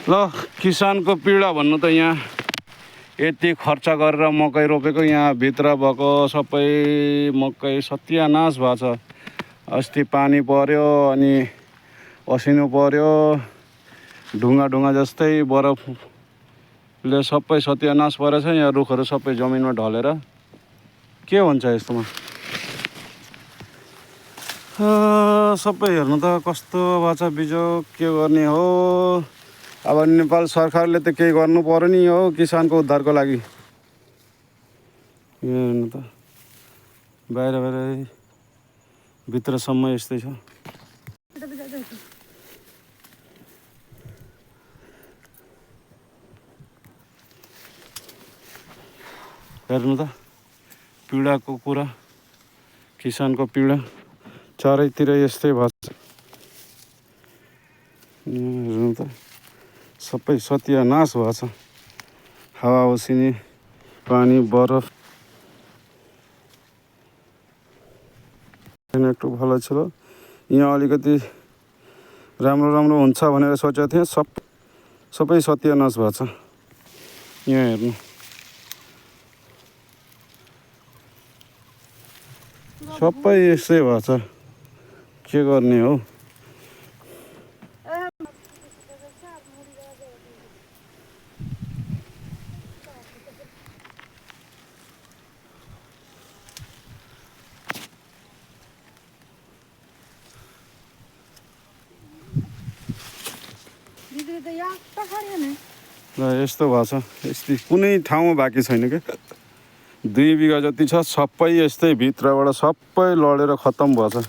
ल किसानको पीडा भन्नु त यहाँ यति खर्च गरेर मकै रोपेको यहाँ भित्र भएको सबै मकै सत्यानाश भएको छ। अस्ति पानी पर्यो अनि असिनो पर्यो, ढुङ्गा जस्तै बरफले सबै सत्यानाश परेछ। यहाँ रुखहरू सबै जमिनमा ढलेर के हुन्छ यस्तोमा? सबै हेर्नु त कस्तो भएको छ बिजोग, के गर्ने हो? अब नेपाल सरकारले त केही गर्नु पर्यो नि हो किसानको उद्धारको लागि। यो हेर्नु त बाहिर भित्रसम्म यस्तै छ। हेर्नु त पीडाको कुरा, किसानको पीडा चारैतिर यस्तै भएको छ। हेर्नु त सबै सत्यानाश भएको छ। हावा उसिने, पानी, बरफ नेटवर्क भलो छ। यहाँ अलिकति राम्रो हुन्छ भनेर सोचेको थिएँ, सबै सत्यानाश भएको छ। यहाँ हेर्नु सबै यस्तै भएको छ, के गर्ने हो? यस्तो भएको छ। यस्तै कुनै ठाउँमा बाँकी छैन क्या। 2 बिघा जति छ, सबै यस्तै भित्रबाट सबै लडेर खत्तम भएछ।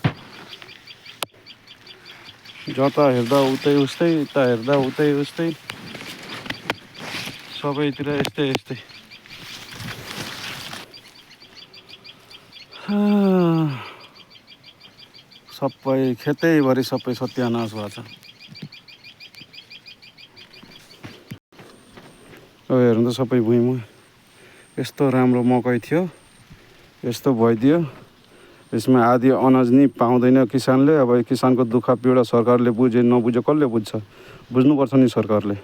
जता हेर्दा उतै उस्तै, यता हेर्दा उतै उस्तै, सबैतिर यस्तै। सबै खेतैभरि सबै सत्यानाश भएको छ। अब हेर्नु त सबै भुइँमा यस्तो राम्रो मकै थियो, यस्तो भइदियो। यसमा आधी अनाज नि पाउँदैन किसानले। अब किसानको दुःख पीडा सरकारले बुझे नबुझे कसले बुझ्छ? बुझ्नुपर्छ नि सरकारले।